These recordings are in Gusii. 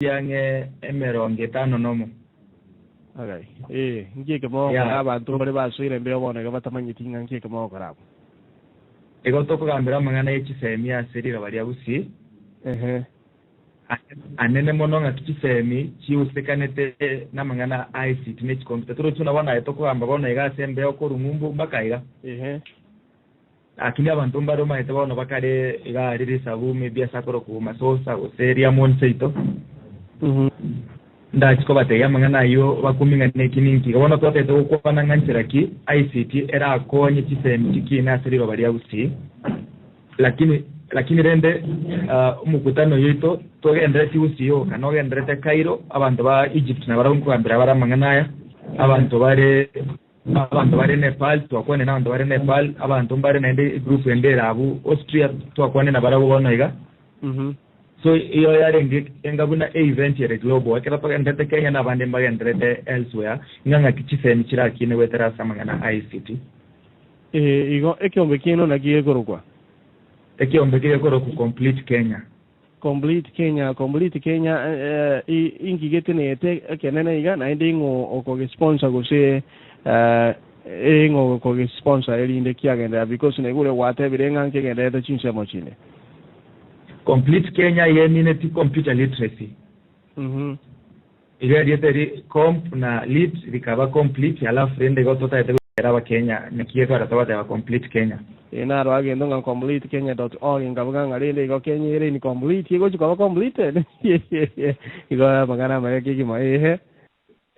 Ang'e emerongo etano nomo. Agai, ee, nki eke mogokora Yeah. abanto mbare basoire mbeo bono iga batamanyeti ng'a nki eke mogokora abwo? Igo tokogambera amang'ana ye chisemi ase riroba ria Gusii. Ehe. Anene mono ng'aki chisemi chiusekanete namang'ana a ICT ne chikompyuta. Torochi buna bono aye tokogamba bono iga ase embeo korwa ng'umbu mpaka iga. Ehe. Lakini abanto mbare omanyete bono bakare iga aria risabu maybe ase akorokwa Masosa gose Riamoni seito. Ndachi kobatebia amang'ana ayio bakumie ng'a neki ninki. Igo bono twatagete gokwana ng'a nchera ki ICT erakonye chisemi chikine ase riroba ria Gusii. Lakini lakini rende omokutano oyo oito togendereti Gusii oka nogenderete Cairo abanto ba Egypt nabarabwo nkogambera bare amang'ana aya, abanto bare Abanto bare Nepal, twakwane nabanto bare Nepal, abanto mbare naende egroup ende ere abwo Austria, twakwane nabarabwo bono iga. So iyo yarenge enga buna e-event ere global, ekero togenderete Kenya na abande mbagenderete elsewhere, ng'a ng'aki chisemi chirakine goetera ase amang'ana a ICT. Ee, igo ekeombe kiaino naki gekorokwa? Ekeombe kegekorokwa Complete Kenya. Complete Kenya, Complete Kenya inki getenete ekenene iga naende ing'o okoge sponsor gose ing'o okoge sponsor erinde kiagenderera because naigure gwatebire ng'a nkegendererete chinsemo chinde. Complete Kenya iga emineti computer literacy. Iga erieta eri comp na lit rikaba complete alafu rende igo totagete goikera abakenya naki gekogera togoteba complete Kenya. Ee naro agento ng'a complete kenya dot org nkabuga ng'a rende igo Kenya ere incomplete egochi koba completed igo amang'ana amaya kegima eeh.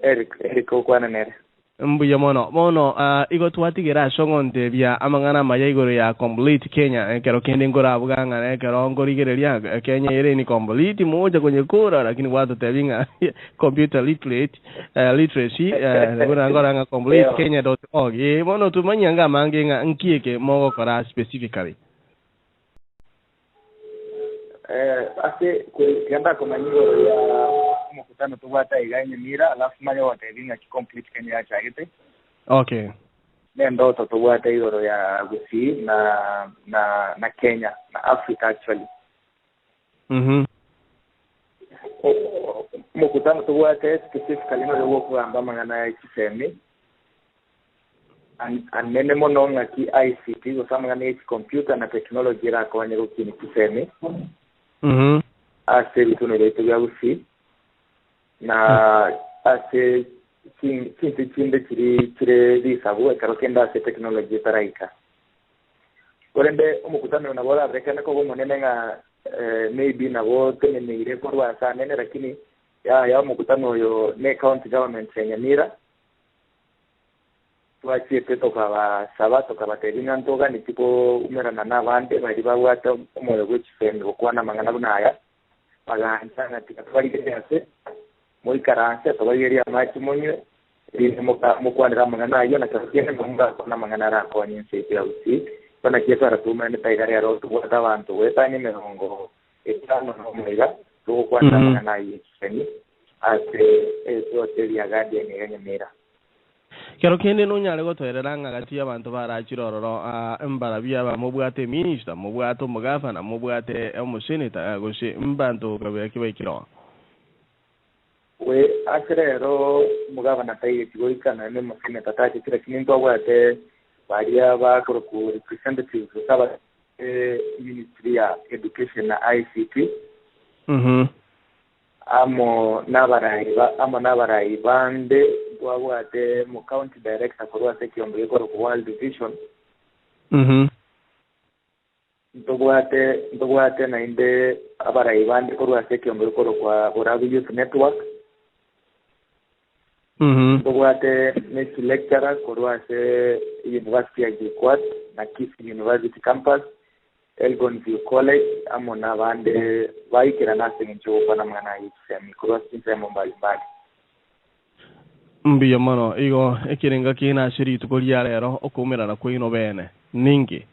Eric, Eric okwana nere. Mbuya mono. Bono igo twatigera ase ogontebia amang'ana amaya igoro ya Complete Kenya. Ekero kende nkorabuga ng'a ekero nkorigereria Kenya ere incomplete mogocha konyekora lakini gwatotebia ng'a computer literate literacy buna nkora ng'a complete kenya dot org. Ee bono tumanyie anga amange ng'a nki eke mogokora specifically. Ase tiga ndakomanya igoro ya omokutano tobwate aiga Nyamira alafu manye gotebia ng'aki Complete Kenya yachagete. Okay. Nendoto tobwate igoro ya Gusii na na na Kenya na Africa actually. Omokutano tobwate specifically nore bwokogamba amang'ana ya chisemi. Anene mono ng'aki ICT gose amang'ana ye chicomputer na technology erakonye gokinia chisemi ase ebitunu biaito bia Gusii na ase chinse chinde chiri chire risabu ekero kende ase technology etaraika. Korende omokutano oyo nabo orarorekane koba omonene ng'a maybe nabo oteneneire korwa ase anene lakini yaya omokutano oyo ne county government ya Nyamira. Twachiete tokabasaba, tokabatebia ng'a ntoganetie koumerana nabande baria babwate omoyo bwe chisemi gokwana amang'ana buna aya. Bagancha ng'a tiga tobarigererie ase moikaranse, tobaigerie amache monywe, erinde mokwanere amang'ana ayio, na kero kende nabo morakwane amang'ana arakonye ense yaito ya Gusii. Bono naki ekero toumeranete aiga rero tobwate abanto goetania emerongo etano nomo iga, togokwanera amang'ana ayio ye chisemi ase ehoteli ya Guardian iga Nyamira. Kero kende nonyare gotoerera ng'a gati y'abanto barachire ororo mbarabwo aba, mobwate eminista, mobwate omogavana, mobwate omoseneta, gose mbanto kabira ki baikire oo? We ase rero omogavana taigeti goika nonya nomoseneta tacheti, lakini ntwabwate baria bakorokwa representatives gose aba ministry ya education na ICT. Amo nabarai amo nabarai bande ntwabwate mo county director korwa ase ekiombe gekorokwa World Vision. Ntobwate ntobwate naende abarai bande korwa ase ekiombe gekorokwa Borabu Youth Network. Ntobwate ne chilecturer korwa ase University ya JKUAT na Kisii University Campus. Elgon View College amo nabande baikerana ase engencho y'ogokwana amang'ana aye chisemi korwa ase chinsemo mbali mbali. Mbuya mono. Igo ekerengo kiaino ase rituko ria rero okoumerana kwaino bene ninki?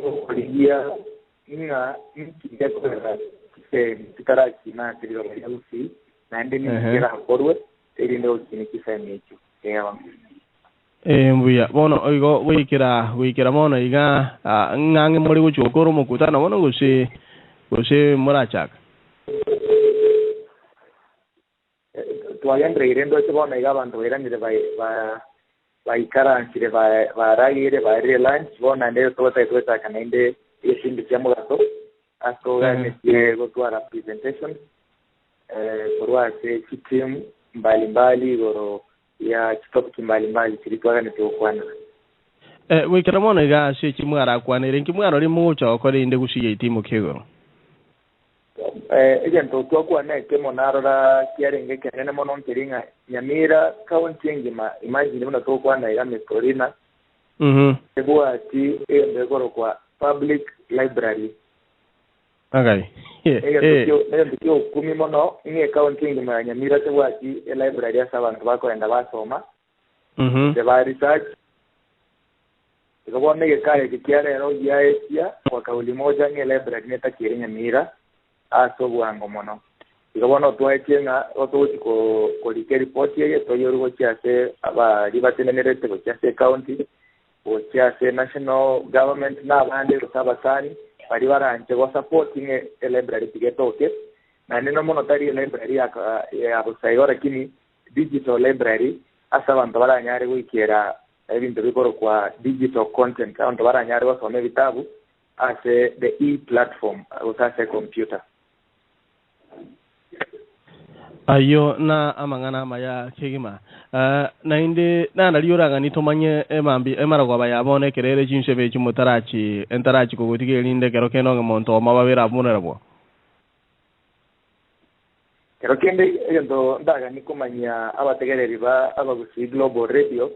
Nokorigia ng'a ninki gekorera chisemi chitarakina ase riroba ria Gusii, naende ninki kerakorwe erinde gokinia chisemi echio. Eeh. Ee, mbuya. Bono igo goikera goikera bono iga, ng'ang'e more gochia gokora omokutano bono gose Gose morachaka? Twagendereire ndoche bono iga abanto bairanire baikaransire barageire barire lunch bono naende togotaka gochaka naende egepindi kia mogaso ase oganetie gotwara presentation korwa ase chiteam mbalimbali igoro ya chitopic mbalimbali chiri twaganetie gokwanera. Goikera mono iga ase eki mwarakwanere, inki mwarorire mogocha gokora erinde gosiria etimu kia igoro? Egento twakwana ekemo narora kiarenge ekenene mono nkeri ng'a Nyamira county engima, imagine buna togokwana iga Mr. Orina, ebwati egento gekorokwa public library. Agai. Egento kia okumi mono ng'a ecounty engima ya Nyamira tebwati elibrary ase abanto bakoenda basoma, gose ba research. Igo bono egekayo eke kia rero giaetia kwa kauli moja ng'a elibrary netakiere Nyamira ase obwango mono. Igo bono twaetie ng'a igo togochia korika eripoti eye toiyorwe gochia ase abaria batenenerete gochia ase ecounty, gochia ase national government na abande gose abasani baria baranche gosupport ng'a elibrary tiga etoke. Naende no mono tari elibrary ya bosa igo lakini digital library ase abanto baranyare goikera ebinto bikorokwa digital content, abanto baranyare gosoma ebitabu ase the e-platform gose ase ecomputer. Ayio na amang'ana amaya kegima. Naende nararia orang'ani tomanye emambia emaragoba ya bono ekero ere chinsemo echi motarachi entarachi kogotiga erinde ekero kende onge monto omo babere abwo narabwo. Kero kende egento ndaganie komanyia abategereri ba Abagusii Global Radio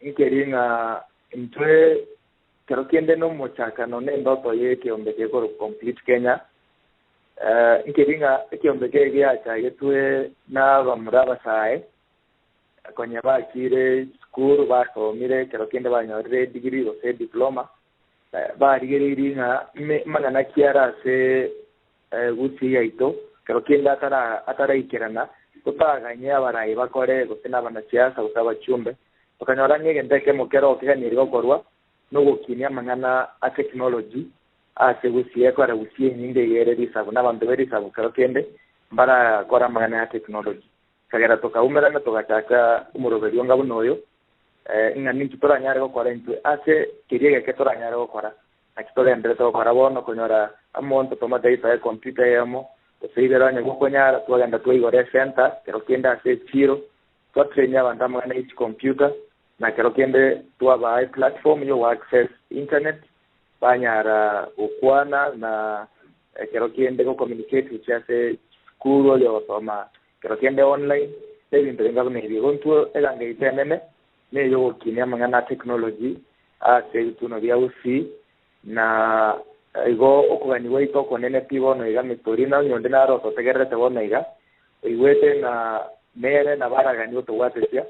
nkeri ng'a intwe kero kende nomochakano na endoto y'ekeombe gekorokwa Complete Kenya. Nkeri ng'a ekeombe kere giachagetwe nabamura abasae konya bachire chisukuru basomire kero kende banyorire edegree gose ediploma, barigereirie ng'a mang'ana ki are ase Gusii yaito kero kende ataraikerana totaganye abarai bakore gose na abanasiasa gose abachumbe tokanyora ng'a egento ekemo kero keganiri gokorwa nogokinia amang'ana a technology ase Gusii ekore Gusii enyinge iga ere risabu na abanto be risabu kero kende mbarakore amang'ana ya technology. Ekagera tokaumerana togachaka omoroberio onga buna oyo ng'a ninki toranyare gokora intwe ase keria egeke toranyare gokora. Naki togenderete gokora bono konyora omonto tomate toe ecomputer eyemo gose ibere onye gokonyara twagenda twaigora ecenter kero kende ase echiro twatrainia abanto amang'ana ye chicomputer na kero kende twabaa eplatform yo access internet banyara gokwana na kero kende gocommunicate gochia ase chisukuru oyo ogosoma kero kende online na ebinto binga buna ebio. Igo intwe egango yaito enene neyogokinia amang'ana a technology ase ebituno bia Gusii na igo okogania gwaito okonene pi bono iga Mr. Orina onye onde naro ototegererete bono iga oigwete ng'a nere nabo araganie gotobwatesia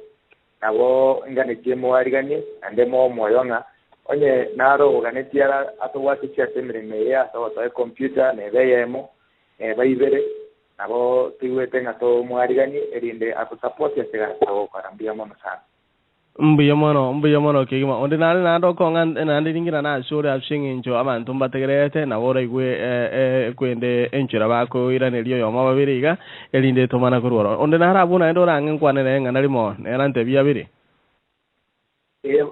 nabo inganetie moariganie naende moe omoyo ng'a onye naro oganetie ara atobwatesie ase emeremo eye ase ogotoa ecomputer neba eyemo neba ibere nabo toigwete ng'a tomoariganie erinde atosupport ase egasi togokora. Mbuya mono sana. Mbuya mono, mbuya mono kegima. Onde nare naende okong'a naende ring'ina nase ore ase eng'encho abanto mbategererete, nabo oraigwe kwende enchera bakoiraneria oyomo babere iga, erinde tomana korwa ororo. Onde nare abwo naende orang'e nkwane nere ng'a narimo, nere antebie abere. Ee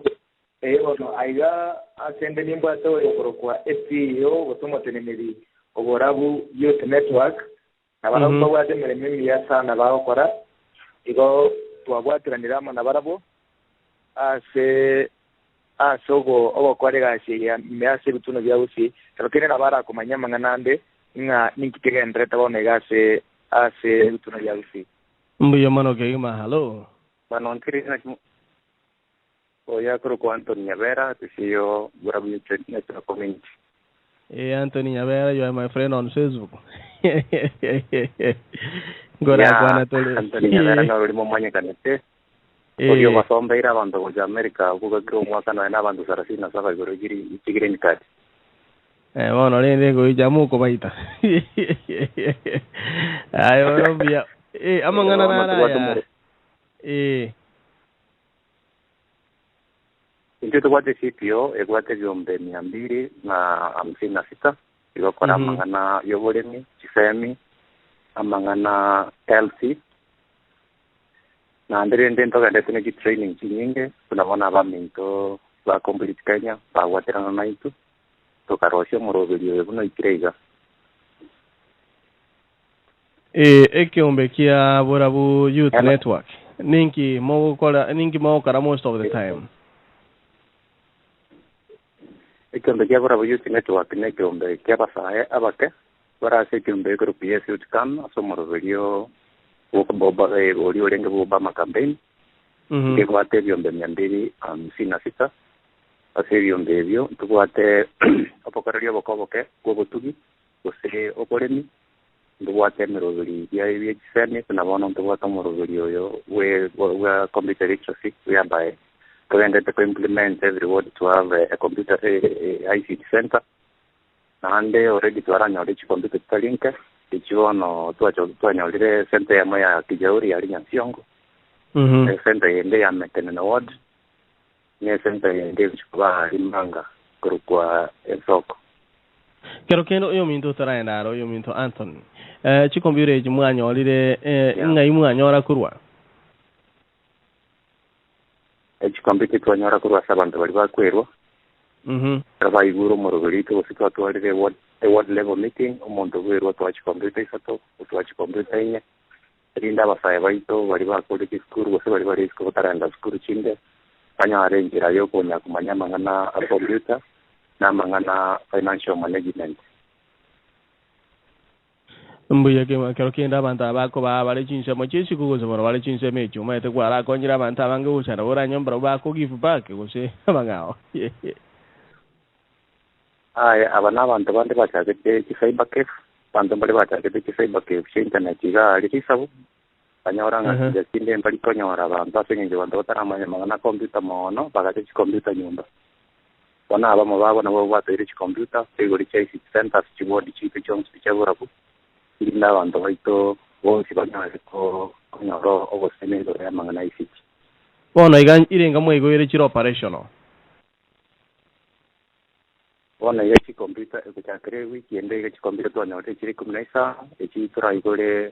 bono, aiga ase 'nde nimbwate oyokorokwa eCEO gose omoteneneri oborabu Youth Network, na barabwo mbabwate emeremo emiya sana bagokora. Igo twabwatiranire amo nabarabwo ase ase ogokora egasi eye ime ase ebituno bia Gusii, ekero kende nabo arakomanyia amang'ana ande ng'a ninki kegendererete bono iga ase ase ebituno bia Gusii. Mbuya mono kegima. Hallo. Bono nkere naki oyo akorokwa Anthony Nyabera, the CEO Borabu Youth Network Community. Hey, Anthony Nyabera, you are my friend on Facebook. Ngorakwana tore. Anthony Nyabera nororimo omanyekanete oria obasombeire abanto gocha America okogakire omwaka nonya na abanto 37 igoro chigreen card. Bono rende goicha mokobaita. Aye bono mbuya. Amang'ana naro aya. Intwe tobwate CPO ebwate ebiombe 256. Igokora amang'ana ya oboremi, chisemi, amang'ana health, naende rende ntogendete ne chitraining chinyinge, buna bono abaminto ba Complete Kenya bagwaterana naintwe, tokarosia omoroberio oyo buna oikire iga. Ee, ekeombe kia Borabu Youth Hello. Network. Ninki mogokora, ninki mogokora most of the time? Ekeombe kia Borabu Youth Network nekeombe ki'abasae abake bare ase ekeombe ekerokwa Yes Youth Come ase omoroberio bw'okoboba oria orenge bw'Obama campaign. Nkebwate ebiombe mia mbili hamsini na sita. Ase ebiombe ebio ntobwate obokoreri oboke oboke bw'obotugi gose oboremi, ntobwate emeroberi ya bie chisemi, buna bono ntobwate omoroberi oyo bwe bwa computer literacy whereby togenderete ko implement every ward to have a computer a ICT center. Naende already twaranyore chicomputer chitari nke, echio bono twacho twanyorire center eyemo ya Kijauri aria Nyansiongo, ecenter eyende ya Mekenene ward, na ecenter eyende egochia koba aria Manga korokwa Ensoko. Kero kende oyominto otaraenda aro, oyominto Anthony, chicomputer echi mwanyorire ng'ai mwanyora korwa? Echicomputer twanyora korwa ase abanto baria bakwerwa, ekero baigure omoroberi oito gose twatwarire eward, eward level meeting, omonto bwerwa otwaa chicomputer isato, otwaa chicomputer inye, erinde abasae baito baria bakorire chisukuru gose baria bare isiko batarenda sukuru chinde, banyore enchera ya okonya komanya amang'ana a computer, na amang'ana financial management. Mbuya kegima ekero kende abanto aba bakobaa bare chinsemo chi'esiko gose bono bare chinsemo echio omanyete kwarakonyire abanto abange gocha nabo oranyore mbarabwo bako give back gose abang'ao. Aye aba nabanto bande bachagete chicyber cafe, abanto mbare bachagete chicyber cafe chia internet iga aria risabu, banyora ng'a chinsa chinde mbari konyora abanto ase eng'encho abanto bataramanya amang'ana a computer mono, bagacha chicomputer nyomba. Bono abamo babo nabwo batoire chicomputer, baigore chia ICT centres chiward chiaito chionsi chia borabu, erinde abanto baito bonsi banyare konyora obosemi igoro y'amang'ana a ICT. Bono iga irenga mwaigoire chire operational. Bono iga chicomputer egochakera ewiki ende iga chicomputer twanyorire chire ikomi na isano, echi toraigore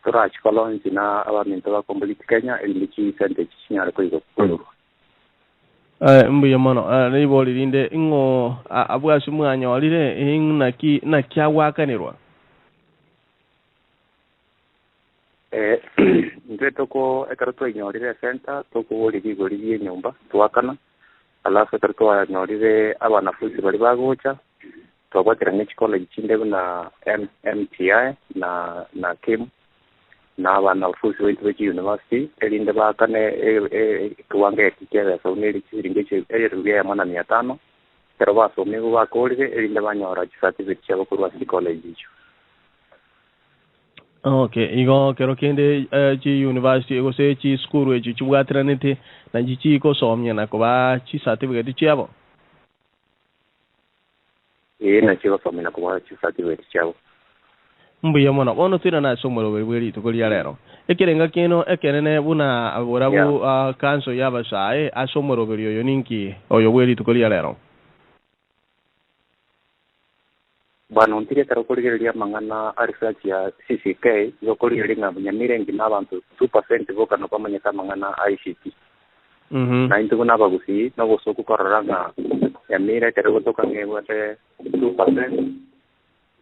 torachikolaunch na abaminto ba Complete Kenya erinde chisente echi chinyare koigorwa. Mbuya mono. Ribori rinde ing'o abwo ase mwanyorire naki naki agwakanerwa? Intwe toko ekero twainyorire esenta tokoboria rigori ri'enyomba twakana, alafu ekero twanyorire abanafunzi baria bagocha twabwaterana ne chicollege chinde buna MTI na na KIM na abanafunzi baito ba chiuniversity erinde baakane ekewango eki kia ebesa buna eri chisiringi echi ererubi eyemo na mia tano, ekero basomigwe bakorire erinde banyora chicertificate chiabo korwa ase chicollege echio. Okay, igo kero kende chiuniversity gose chisukuru echio chibwatiranete nachi chigosomia na kobaa chicertificate chiabo? Ee, nachio gosomia na kobaa chicertificate chiabo. Mbuya mono. Bono toirane ase omoroberi bwe rituko ria rero. Ekerenga kiaino ekenene buna borabu council y'abasae ase omoroberi oyo ninki oyo bwe rituko ria rero? Bwana ontiri ekero okorigereria amang'ana a research ya CCK, igo okorigereria ng'a Nyamira engima abanto 2% boka nabo bamanyete amang'ana a ICT. Na intwe buna abagusii nobosoku korora ng'a Nyamira ekero egotoka ng'a ebwate 2%,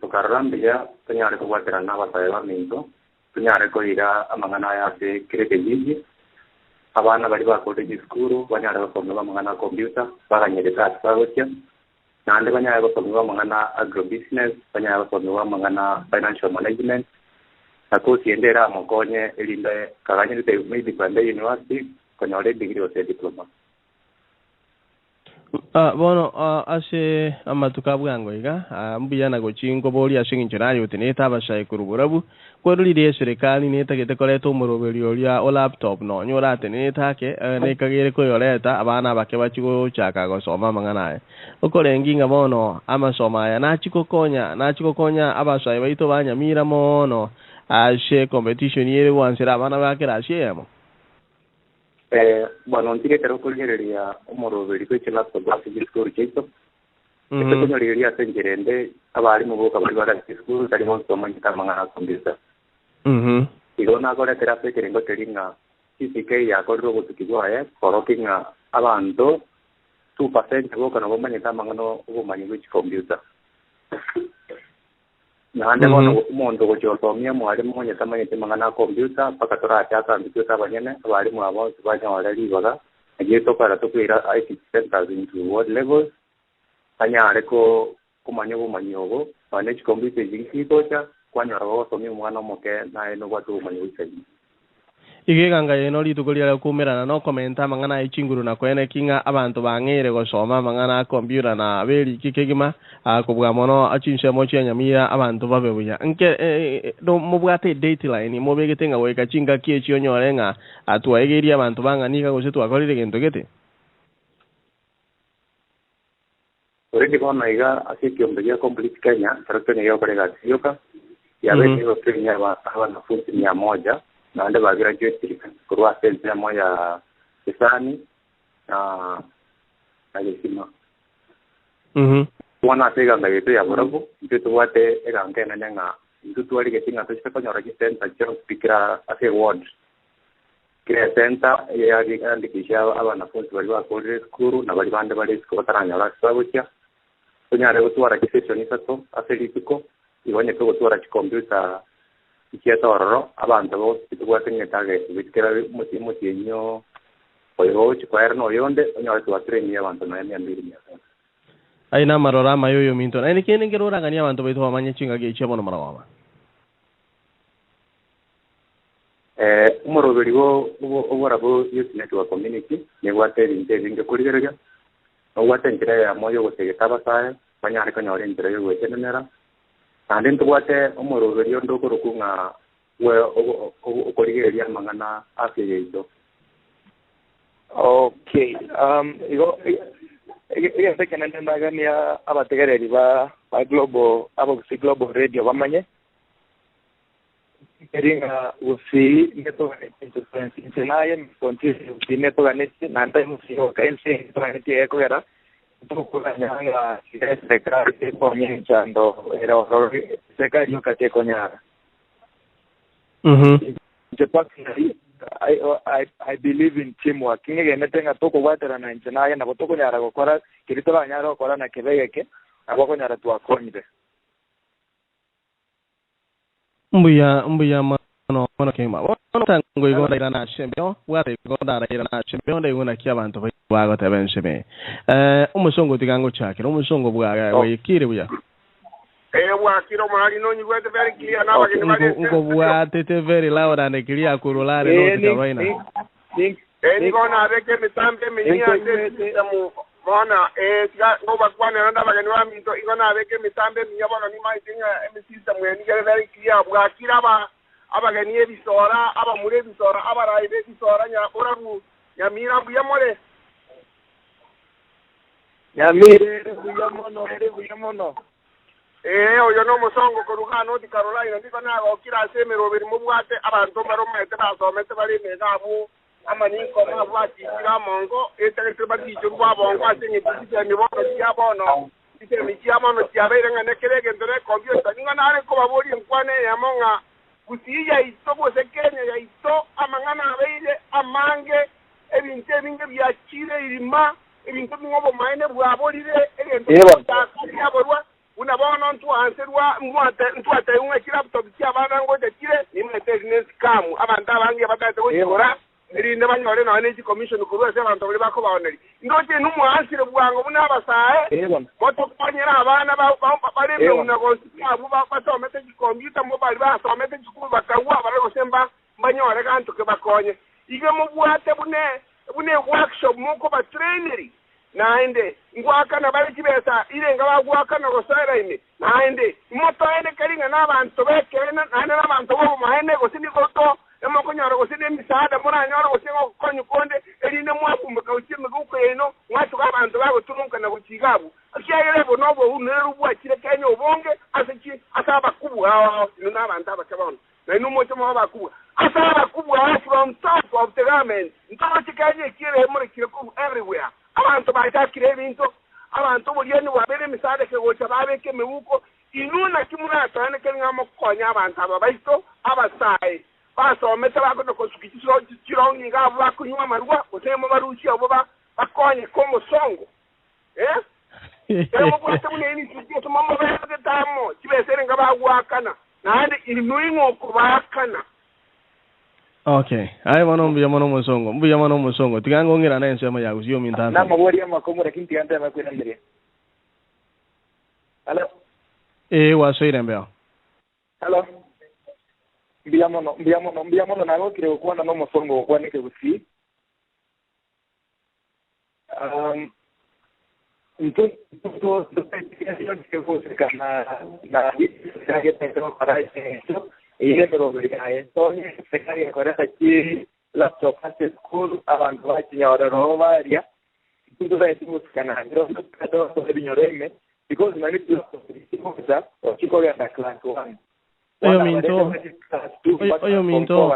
tokarora mbuya tonyare kobwaterana na abasae baminto, tonyare koira amang'ana aya ase kera ekejiji, abana baria bakorire chisukuru banyare gosomerwa amang'ana a computer, baganyerete ase bagochia. Naende banyare gosomigwa amang'ana a agrobusiness, banyare gosomigwa amang'ana a financial management, na course ende eramokonye erinde kaganyerete maybe kogenda university konyora edegree gose ediploma. Bono ase amatuko a bwango iga, mbuya na gochia nkoboria ase engencho naye otenenete abasae korwa borabu, Kwerorire eserekari netagete koreta omoroberi oria o laptop nonya oratenenete ake nekagere koyoreta abana abake bachie gochaka gosoma amang'ana aya. Okorengi ng'a bono amasomo aya nachie gokonya nachie gokonya abasae baito ba Nyamira mono ase competition ere gwansera abana ba kerasi eyemo. Bono ntire ekero okorigereria omoroberi bwe chilaptop ase chisukuru chiaito. Ase konyorigeria ase enchera ende, abarimu boka baria bare ase chisukuru tari bonsi bamanyete amang'ana a computer. Igo nakoretera ase ekerengo keria ng'a CCK yakorire obotuki bwaye korokia ng'a abanto 2% boka nabo bamanyete amang'ana obomanyi bwe chicomputer. Naende bono omonto ogochia gosomia omwalimu onye tamanyeti amang'ana a computer mpaka torachake abwo intwe abanyene, abalimu aba bonsi banyore ribaga, nario tokogera tokoira ICT centers into ward levels, banyare komanya obomanyi obo, nonya ne chicomputer echi chigocha, kwanyora gogosomia omwana omoke naye nobwate obomanyi boisaine. Igo eganga yaino rituko riare koumerana nokomenta amang'ana aye chinguru na koeneki ng'a abanto bang'eire gosoma amang'ana a computer na beriki kegima kobua mono chinsemo chia nyamira abanto babe buya. Nke mobwate edateline mobegete ng'a goika chingaki echi onyore ng'a twaegeirie abanto ba ng'a niga gose twakorire gento gete? Already bono iga ase ekiombe gia Complete Kenya, ekero Kenya gegokora egasi rioka, kiabeire gegotrainia abanafunzi mia moja, naende bagraduatire korwa ase ensemo ya Kisani na na Gesima. Bono ase eganga yaito ya Borabu, intwe tobwate eganga enene ng'a intwe twarigetie ng'a tochise konyora chisenta chionsi pi kera ase eward. Kera esenta eyandikishe abanafunsi baria bakorire esukuru na baria bande bare isiko bataranyora ase bagochia, tonyare gotwara chisession isato ase rituko, igo onye togotwara chicomputer chiaito ororo, abanto bonsi tobwate ng'a etarget gochia kera omotienyi oyo ogochia koera na oyonde, onyore twatrainire abanto nonya mia mbiri mia tatu. Aye namaroro amaya oyominto, naende kende nkere orang'anie abanto baito bamanye chingaki echio bono marogoba. Omoroberi bw'oborabu Youth Network Community nebwate ebinto ebinge korigereria, nobwate enchera eyemo y'ogosegeta abasae banyare konyora enchera y'ogwetenenera, naende ntobwate omoroberi onde okorokwa ng'a okorigereria amang'ana ase yaito. Okay, igo egento ekenene ndagania abategereri ba Global, Abagusii Global Radio bamanye, Eri ng'a gusii netoganetie intwe twensi. Inche naye Miss gusii netoganetie, naende tari gusii yoka, ense eye netoganetie egekogera tokoganya ng'a tiga eserekari ekonye emechando ere ororo, eserekari yoka tekonyara. Inche personally, I, I, I believe in teamwork. Ng'egenete ng'a tokobwaterana inche naye nabo tokonyara gokora keria toranyare gokora na kebe egeke, nabo okonyora twakonyire. Mbuya mbuya mono mono kegima. Bono tango igo ndairane ase embeo, bwata igo ndarairane ase embeo ndaigwe naki abanto baito bagoteba ensemo. Eh, omosongo tiga ngochakere, omosongo bwa bwaikire buya. Eh, bwakire omorari nonyigwete very clear na abageni bare ase studio. Nkobwatete very loud and clear korwa Lare Eh, North ni- Carolina. ni- ni- Eh, nigo nabeke emitambo eminyia ase Ninkoigwete. esystem bono eh, tiga ngobakwanera nde abageni baminto igo nabeke emitambo eminyia bono nimaete ng'a emisystem eye nigo ere very clear bwakire aba abageni ebisora abamura ebisora abarai b'ebisora nya borabu nyamira mbuya more. Nyamira ere buya mono, ere buya mono. Ee, oyo nomosongo korwa igaa North Carolina, nigo nagokire ase emeroberi mobwate abanto mbaromete basomete bare emega abwo amanyinga abwo bachichire amongo, etagete batichorwe bwabongo ase eng'encho chisemi bono chia bono, chisemi chia bono chiabeire ng'a nekere egento ne computer. Nigo nare nkobaboria enkwana eyemo ng'a Gusii yaito gose Kenya yaito amang'ana abeire amange, ebinto ebinge biachire irima, ebinto bing'e obomaene bwaborire, egento kegochaka kiaborwa, buna bono ntwanserwa ntwatebiwa ng'a chilaptop chi'abana ngocha chire, nimaete eri ne scam, abanto abange batagete gochigora, erinde banyore nonya ne chicommission korwa ase abanto baria bakobaoneria. Ndoche inwe mwansire bwango buna abasae, motokonyere abana bare emeuna gose abwo basomete chicomputer mo baria basomete chisukuru bakagwa bare gose mbanyore ganto kebakonye. Iga mobwate bune bune workshop mokobatraineri naende ngwakana bare chibesa irenga bagwakana gosoera ime naende motoenekeri ng'a na abanto bekeene naende na abanto bobomaene gose nigo emokonyora gose na emisaada moranyore gose ngokonyu konde erinde mwabumbeka gochia emiguko yaino mwatuga abanto bagoturunkana gochiga abwo ekiagera ebo nobounere bwachire Kenya obonge ase chi ase abakubwa ao ino na abanto abake bono na inwe moche mobe abakubwa ase abakubwa ao from top of the government ntoroche Kenya ekire emorekire korwa everywhere abanto bachakire ebinto. Abanto oboriani bwabeire emisada ekegocha babeka emebuko, inwe naki morasoanekere ng'a mokonya abanto aba baito abasae basomete bakonya kosukia chirongi iga abwo bakonywa amarwa, gose mobarusie abwo bakonyeke omosongo? Eh? Ekero mobwate buna enichuchu ase momobegete amo chibesa ere nkabagoakana, naende inwe ing'o okobaakana. Okay. Aye bono mbuya mono omosongo, mbuya mono omosongo. Tiga ngong'irane ensemo ya gusii ominto Anthony. Namaboria amakomu lakini tiga nteme kweranderia. Hello? Ee, gwasoire mbeo. Hello? Mbuya mono, mbuya mono, mbuya mono nagokire gokwana nomosongo gokwana ekegusii. Intwe goseka na getete gokora eng'encho eyio emeroberi yaye. Tonye serikali ekoreta chi laptop ase esukuru abanto bachinyorera oo baria intwe totaeti goseka naende totaete ebinyoro ime because nonye chilaptop chigocha chikogenda class one. Oyominto, oyominto,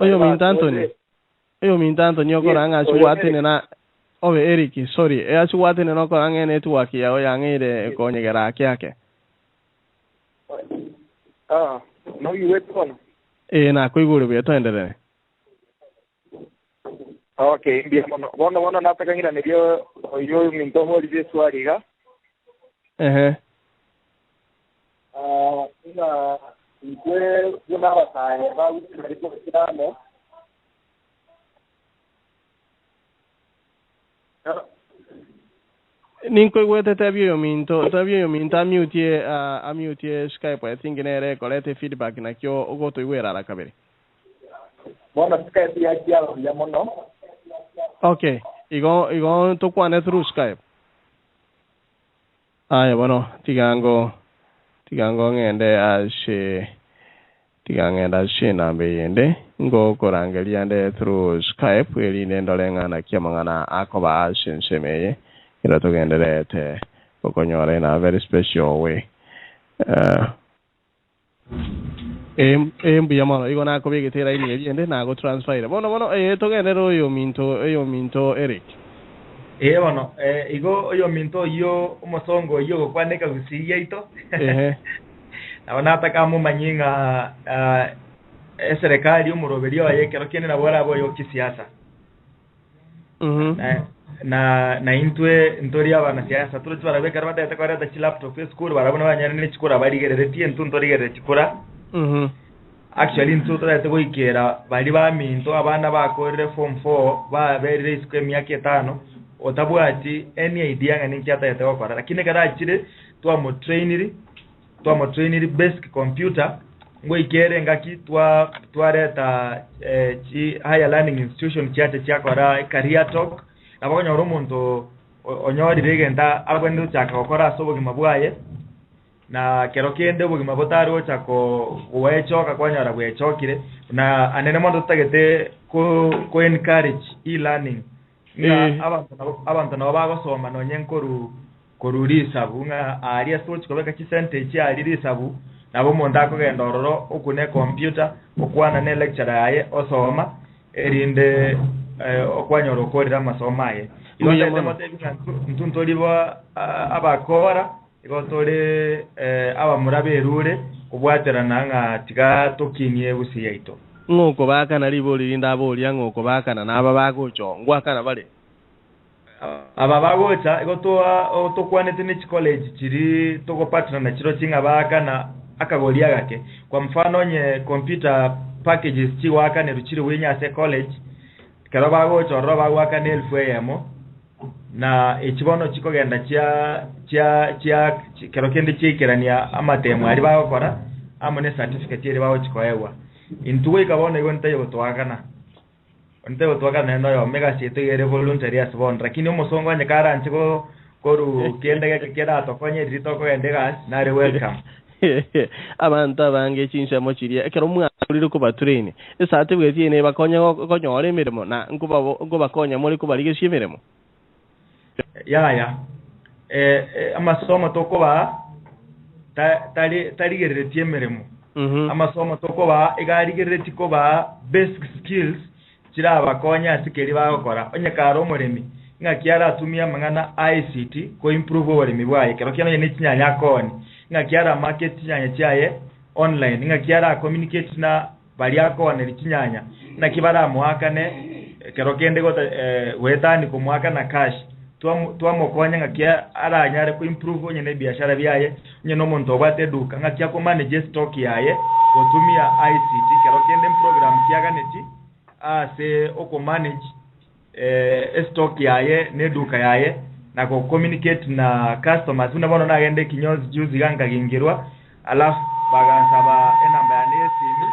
oyominto Anthony, oyominto Anthony okora ng'a ase gwatenena obe Eric, sorry, ase gwatenena okora ng'a enetwork yao yang'eire konyegera ake ake. Ah, noigwete bono? Ee, nakoigure buya, toenderere. Okay, mbuya mono. Bono bono nataka ng'iranerie oyio ominto oborire eswali iga. Ehe. Ah, ng'a intwe buna abasae bagusii baria tobekire amo. Ninkoigwete tebia oyominto, tebia oyominto amutie ah, amutie Skype I think nere ekoreta efeedback nakio ogotoigwera ara kabere. Bono Skype yachiaba buya mono. Okay, igo igo tokwane through Skype. Aye bono tiga ngo tiga ngo ng'ende ase tiga ng'ende ase enamba eyende ngokorangeria nde through Skype erinde ndore ng'a naki amang'ana akoba ase ensemo eye ekero togendererete gokonyora in a very special way. Uh, Ee, ee, mbuya mono. Igo nakobegete eraini eria ende, nagotransferire. Bono, bono, ee, togenderere oyominto, oyominto Eric. Ee bono, eh, igo oyominto oyio omosongo oyio ogokwana ekagusii giaito Ehe. nabo nataka amomanyie ng'a ah, eserekari omoroberi oye ekero kende nabo orabe oyo kisiasa. Mhm. Na, na, na intwe ntori abanasiasa toroche barabwo ekero batagete koreta chilaptop esukuru barabwo nabanyare ne chikura barigereretie intwe ntorigerere chikura. Mhm. Actually intwe totagete goikera baria baminto abana bakorire form four baberire isiko emiaka etano otabwati any idea ng'a ninki atagete gokora lakini ekero achire twamotrainiri twamotrainiri basic computer ngoikere engaki twa twareta chi higher learning institution chiacha chiakora career talk nabo okonyora omonto onyorire egento abwenerete gochaka gokora ase obogima bwaye. Na kero kende obogima botare gocha goechoka kwanyora bwechokire, na anene mono totagete ko ko encourage e-learning ng'a Eh. abanto nabo abanto nabo bagosoma nonye nkoru koru risabu ng'a aria ase ogochi kobeka chisente echi aria risabu, nabo omonto akogenda ororo okuna ecomputer, okwana ne lecturer yaye osoma, erinde okwanyora okorire amasomo aye. Igo Mbuya ntagete mono. motebie ng'a intwe intwe ntori ba abakora. Igo tore abamura b'erure kobwaterana ng'a tiga tokinie egusi yaito. Ng'a okobaakana ribori rinde aboria ng'a okobaakana naba bagocha oo, ngwakana bare? Aba bagocha, igo tokwanete ne chicollege chiria togopartner nachirochio ng'a baakana akagori agake. Kwa mfano onye computer packages chigoakanerwa chire buya ase ecollege, Ekero bagocha ororo bagoakana elfu eyemo, na echi bono chikogenda chia chia chia kero kende chiaikerania amatemo aria bagokora amo ne certificate eria bagochi koegwa. Intwe goika bono igo ntaiyo gotoakana, ntaiyo gotoakana naende oyomo egasi yaito iga ere voluntary ase bono, lakini omosongo onye karanche go koru kende geke keratokonye riria tokogenda egasi nare welcome. Abanto abange chinsemo chiria ekero mwakorire kobatrain, ecertificate eye nebakonye konyora emeremo na nkobakonya more kobarigesia emeremo. Yaya, amasomo tokobaa tari tarigereretie emeremo. Amasomo tokobaa iga arigereretie kobaa basic skills chirabakonye ase keria bagokora. Onye kare omoremi, Ng'aki aratumie amang'ana a ICT koimprove oboremi bwaye, ekero kiane onye ne chinyanya akooni, ng'aki aramarket chinyanya chiaye online, ng'aki aracommunicate na baria akooneria chinyanya, naki baramoakane ekero kende gota goetani komoakana cash. Twamokonya ng'aki aranyare koimprove onye ne ebiashara biaye, onye na omonto obwate eduka, ng'aki akomanage estock yaye gotumia ICT, ekero kende mprogram ki aganeti ase okomanage estock yaye na eduka yaye na gocommunicate na customers. Buna bono nagenda ekinyozi juzi iga nkagingerwa, alafu bagansaba enamba yane ya esimi,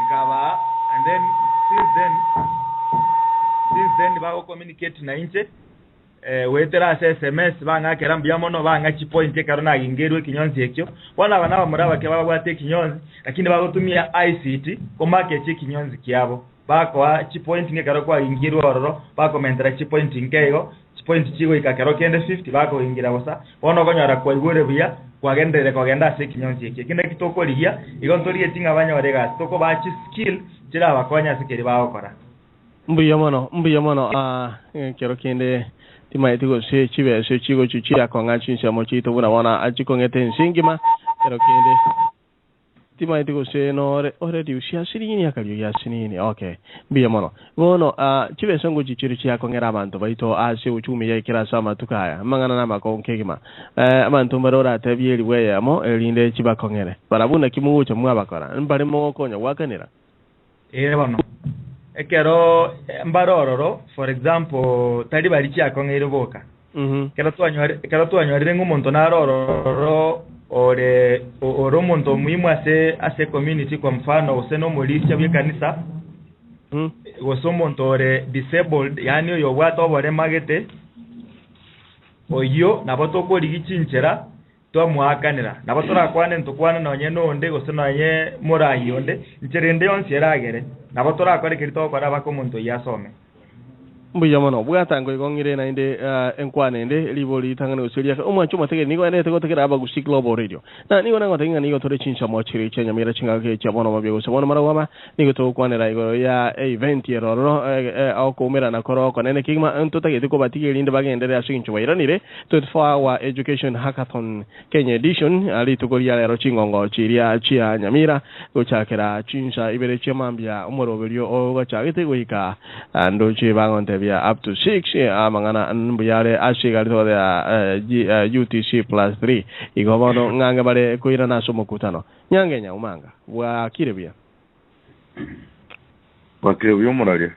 nkabaa and then since then since then bagocommunicate na inche goetera ase sms bang'akera mbuya mono bang'a chipoint ekero nagingerwe ekinyonsi ekio. Bono aba nabamura abake babwate ekinyonsi lakini bagotumia ICT komarket ekinyonsi kiabo. Bakoa chipoint ng'ekero kwagingirwe ororo, bakomentera chipoint nke igo, chipoint chigoika kero kende 50 bakogingira bosa. Bono okonyora kwaigure buya, kwagenderire kogenda ase ekinyonsi eki. Eki naki tokorigia, igo ntorigetie ng'a banyore egasi, tokobaa chiskill chirabakonye ase keria bagokora. Mbuya mono, mbuya mono aa ekero kende timaeti gose chibesa chigochia chiakong'a chinsemo chiaito buna bono chikong'ete ense engima, ekero kende timaeti gose nore oreduce asinini akariogi asinini okay mbuya mono. Bono aa chibesa ngochia chire chiakong'era abanto baito ase uchumi yaikire ase amatuko aya, amang'ana namakong'u kegima. Abanto mbare oratebie eribwa eyemo erinde chibakong'ere. Barabwo naki mogocha mwabakora? Mbare mogokonya goakanera? Ee bono, ekero mbare ororo, for example, tari baria chiakong'eire boka. Ekero twanyore ekero twanyorire ng'a omonto nare ororo ore ore omonto omuhimu ase ase ecommunity kwa mfano gose na omorisia bw'ekanisa, gose omonto ore disabled yaani oyo obwate oborema gete, oyio nabo tokorigia chinchera Twamoakanera. Nabo torakwane ntokwane nonye nonde, gose nonye moraai onde, inchera ende yonsi eragere, nabo torakore keria togokora baka omonto oyio asome. Mbuya mono. Bwata ngoigo ng'ire naende enkwana ende, ribori ritang'ani gose riaka. Omwancho omotegeri nigo aendete gotegera Abagusi Global Radio. Na nigo nagotebia ng'a nigo tore chinsemo chiria chia Nyamira chingaki chia bono mambia gose bono marogoma, nigo togokwanera igoro ya event ere ororo okoumerana kore okonene kegima ntotagete kobatiga erinde bagenderere ase eng'encho bairanire 24 hour education hackathon Kenya edition rituko ria rero chingongo chiria chia Nyamira gochakera chinsa ibere chia mambia omoroberio ogochagete goika ndoche bagontebia up to 6 amang'ana mbuya are ase egari togoteba UTC plus 3 igo bono ng'ange bare koirana ase omokutano Nyange Nyaumanga bwakire buya. Bwakire buya omoraria.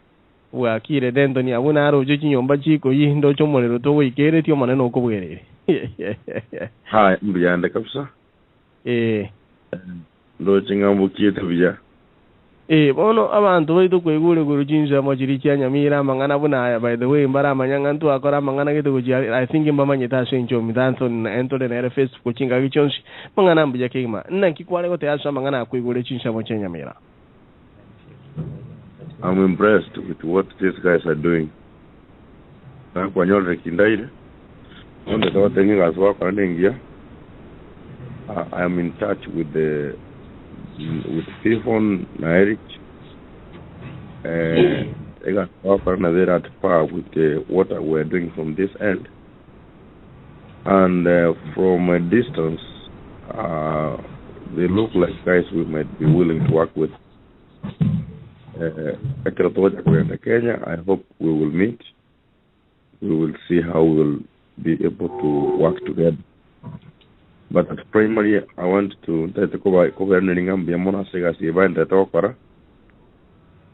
Bwakire Denton abwo naroche chinyomba chikoyia ndoche omorero togoikeretie Omonene okobwereire. Haya mbuyande kabisa. Ee. Ndoche ng'a mbokiete buya. Ee, bono abanto baito kwaigure korwa chinsemo chiria chia Nyamira amang'ana buna aya, by the way mbaramanya ng'a ntwakora amang'ana gete gochia are, I think mbamanyete ase enchera ominto Anthony na entore nere Facebook chingaki chionsi, mang'ana mbuya kegima. Naki kware goteba ase amang'ana aya kwaigure chinsemo chia Nyamira? I'm impressed with what these guys are doing. Nakwanyorire kindaire, onde togotebia ng'a egasi bagokora nengiya. I am in touch with the with Stephen na Eric. Egasi bagokora nabo ere at par with the, what we are doing from this end. And from a distance, they look like guys we might be willing to work with. Ekero togocha kogenda Kenya, I hope we will meet. We will see how we will be able to work together. But at primary, I want to ntagete koba kobairaneria ng'a mbuya mono ase egasi eye baenderete gokora.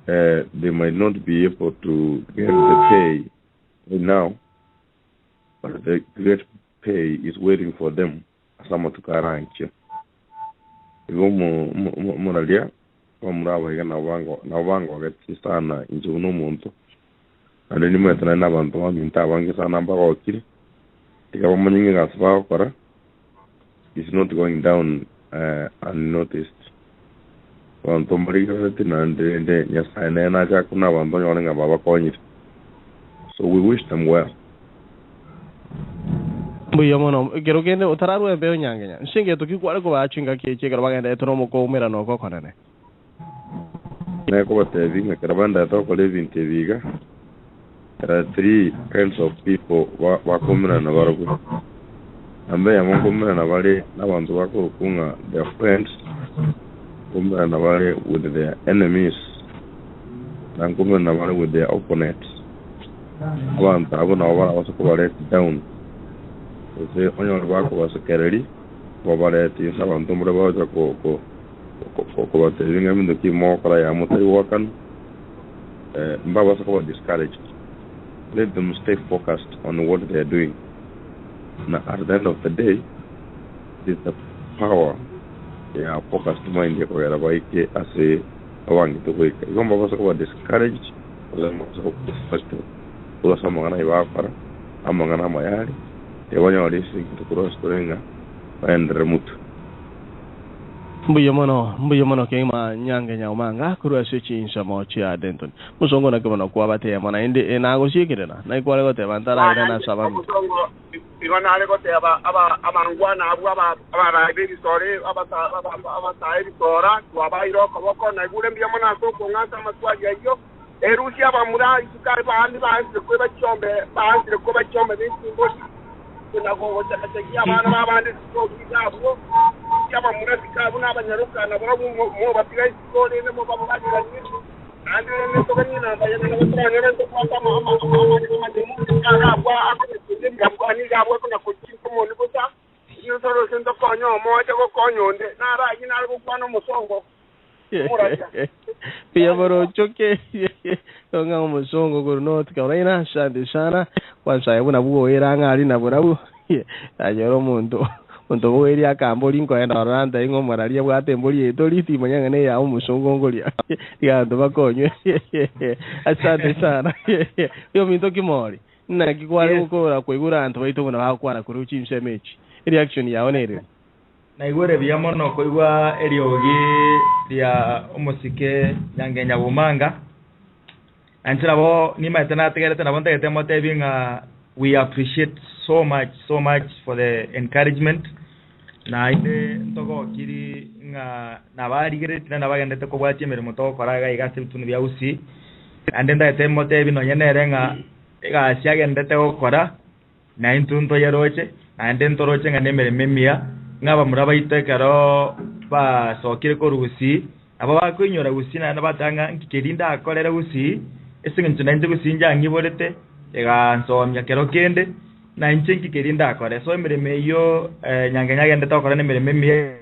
They might not be able to get the pay right now, but the great pay is waiting for them ase amatuko aranchio. Igo omoraria bamura aba iga nabo bangogetie sana inche buna omonto, naende nimanyete naende abanto baminto abange sana mbagokire, tiga bamanye ng'a egasi bagokora is not going down unnoticed. Abanto mbarigerereti naende rende Nyasae nere nache akune abanto onyore ng'a babakonyire. So we wish them well. Mbuya mono. Ekero kende otararue embeo nyangenya, nse ngeto ki kware kobaa chingaki echi ekero bagenderete nomokoumerana oko okonene? Nekobatebia ng'a ekero baenderete gokora ebinto ebi iga, There are three kinds of people bakomerana barabwo. Namba eyemo nkomerana bare nabanto bakorokwa ng'a their friends, nkomerana bare with their enemies, na nkomerana bare with their opponents. Abanto abwo nabo barabase koba let down, gose onyore bakobasekereri, babarete inse abanto mbare bagocha kobatebia ng'a ebinto ki mogokora yaya motari goakana, mbabase koba discouraged. Let them stay focused on what they are doing. Na at the end of the day, it is the power ya focused mind ekogera baike ase abangete goika. Igo mbabase koba discouraged, gose mbabase koba distracted. Korwa ase amang'ana ayio bagokora, amang'ana amaya are, tibanyore ase egento korwa ase tore ng'a baenderere motwe. Mbuya mono, mbuya mono kegima Nyange Nyaomanga korwa ase chinsemo chia Denton. Mosongo naki bono kwabatema naende eh, nagosiekerera, naki kware goteba ntarairana ase abanto. Omosongo igo nare goteba aba abangwana abwo aba abarai b'ebisore abasae ebisora twabaire okoboko naigure mbuya mono ase okong'asa amaswali ayio erusia abamura isiko abande baansire koiba chiombe baansire koiba chiombe na echimbori na gochakachakia abana babande isiko iga abwo rusia abamura isiko abwo na abanyaroka nabarabwo mobatiga isiko rende mobabariranie naende rende toganie namba yene nabo toranyore ntobwate amanyemo akwa niga abwo akonya kochinka omoni bosa nosoro ntokonya omoche gokonya onde narayi nare gokwana omosongo. Pia borochoke ng'a omosongo korwa North Carolina, asante sana kwansa buna bwoera ng'a ari nabo nabwo anyora omonto omonto boeria akambori nkoenda ororo ntai ng'a omoraria abwate embori etori timanya ng'a neyaye omosongo nkoria tiga abanto bakonywe asante sana oyominto Kimori naki kware gokora koigura abanto baito buna bagokwana korwa chinsemo echi ereaction yao nereri? Naigwere buya mono koigwa eriogi ria omosike Nyange Nyabomanga. Na inche nabo nimaete nategerete nabo ntagete motebie ng'a we appreciate so much so much for the encouragement. Naende ntogokiri ng'a nabarigeretie naende nabagenderete kobwatia emeremo togokora iga iga ase ebitunu bia Gusii. Naende ntagete motebie nonye nere ng'a egasi agenderete gokora naintwe ntoyeroche, naende ntoroche ng'a nemeremo emiya, ng'a abamura baito ekero basokire korwa Gusii, nabo bakoinyora Gusii naende bateba ng'a nki keria ndakorere Gusii, ase eng'encho nainche Gusii nchang'iborete, egansomia kero kende, nainche nki keria ndakore. So emeremo eyio Nyangenye agenderete gokora nemeremo emiya.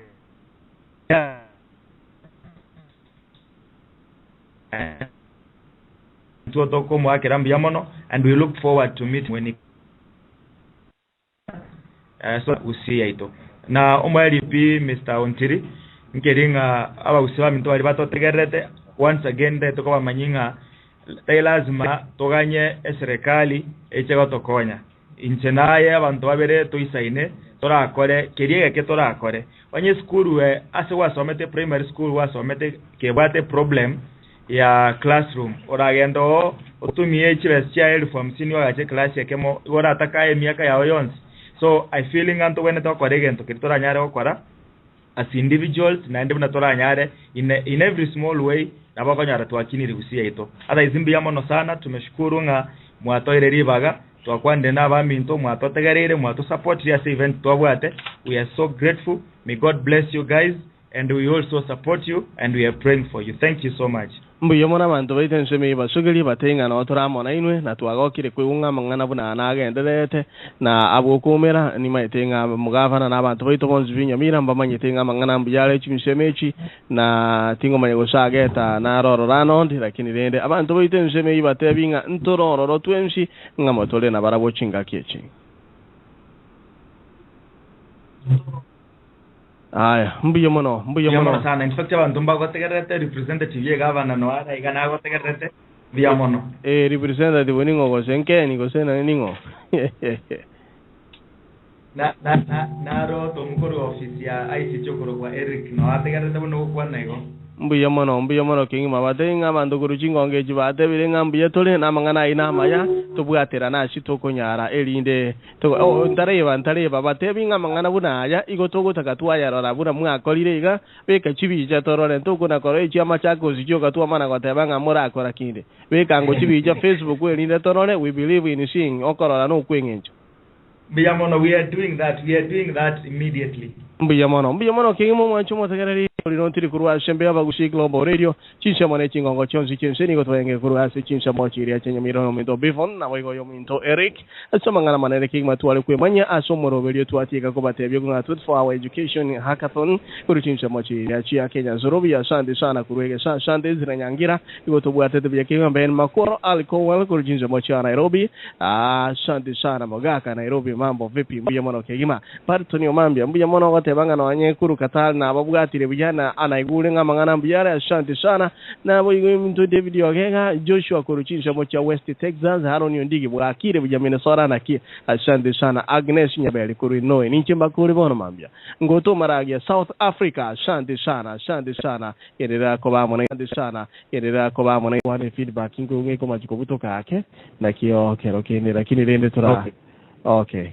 Intwe tokomoakera mbuya mono and we look forward to meeting when he so Gusii yaito. Na omo LP Mister Ontiri nkeri ng'a abagusii baminto baria batotegererete once again ntagete kobamanyia ng'a tari lazima toganye eserekari eche gotokonya. Inche naye abanto babere toisaine torakore keria egeke torakore. Onye esukuru ase gwasomete primary school gwasomete kebwate problem ya classroom oragende oo otumie chibesa chia elfu hamsini oagache eclass ekemo igo oratakae emiaka yao yonsi. So I feel ng'a ntobwenerete gokora egento keria toranyare gokora as individuals naende buna toranyare in, in every small way nabo okonyora twakinire gusii yaito. Otherwise mbuya mono sana tumeshukuru ng'a mwatoire ribaga twakwanire na abaminto mwatotegereire mwatosupportire ase event twabwate we are so grateful may God bless you guys and we also support you and we are praying for you thank you so much. Mbuya mono abanto baito ensemo eye basogerie batebie ng'a noo tore amo nainwe, na twagokire koigwa ng'a amang'ana buna aya nagendererete, na abwo okoumera, nimaete ng'a omogavana na abanto baito bonsi b'Nyamira mbamanyete ng'a amang'ana mbuya are chinsemo echi, na tingomanya gose ageta nare ororo ane onde, lakini rende abanto baito ensemo eyio batebie ng'a ntore ororo twensi, ng'a motore nabarabwo chingaki echi. Aya, mbuya mono, mbuya Mbuya mono mono. sana. In fact abanto mbagotegererete representative ye gavana noe are iga nagotegererete. Mbuya mono. Eh, representative ning'o gose nkeni gose nani ning'o? Na na na naro Tom korwa office ya ICT okorokwa Eric noe ategererete buna ogokwana igo. Mbuya mono, mbuya mono kegima. Batebie ng'a abanto korwa chingongo echi batebire ng'a mbuya tore, na amang'ana aino amaya, tobwaterane ase tokonyara, erinde togo oh, ntareba, ntareba. Batebie ng'a amang'ana buna aya igo togotaka twayarora buna mwakorire iga, beka chibicha torore. Ntokona korora echi Machakos chioka twamana goteba ng'a morakora kende. Beka ango chibicha Facebook erinde torore, we believe in seeing, okorora nokweng'encho. Mbuya mono, we are doing that, we are doing that immediately. Mbuya mono, mbuya mono kegima omwanche omotegereri orire ontiri korwa ase embe y'Abagusii Global Radio, chinsemo ne chingongo chionsi chi'ense nigo twarenge korwa ase chinsemo chiria chia Nyamira oyominto Bivon naboigo oyominto Eric. Ase amang'ana amanene kegima tware kwemanyia ase omoroberio twatieka kobatebia ng'a 24 hour education hackathon korwa chinsemo chiria chia Kenya Zorobi asante sana korwa Egesa asante Ezra Nyangira Igo tobwatete buya kegima Ben Makworo Ali Cowell korwa chinsemo chia Nairobi Asante sana mogaka Nairobi mambo vipi mbuya mono kegima Barton Omambia mbuya mono ogoteba ng'a nonye korwa Qatar nababwatire buya na anaigure ng'a amang'ana mbuya are asante sana Naboigo ominto David Ogega Joshua korwa chinsemo chia West Texas Haron Ondigi bwakire buya Minnesota naki asante sana Agnes Nyaberi korwa Illinois Ninche mbakore bono mambia Ngotomaragia South Africa asante sana asante sana Gerera koba amo na asante sana gerera koba amo na Kwane feedback nkoigwa ekomachi kobutoka ake nakio kero kende lakini rende tora Okay. Okay.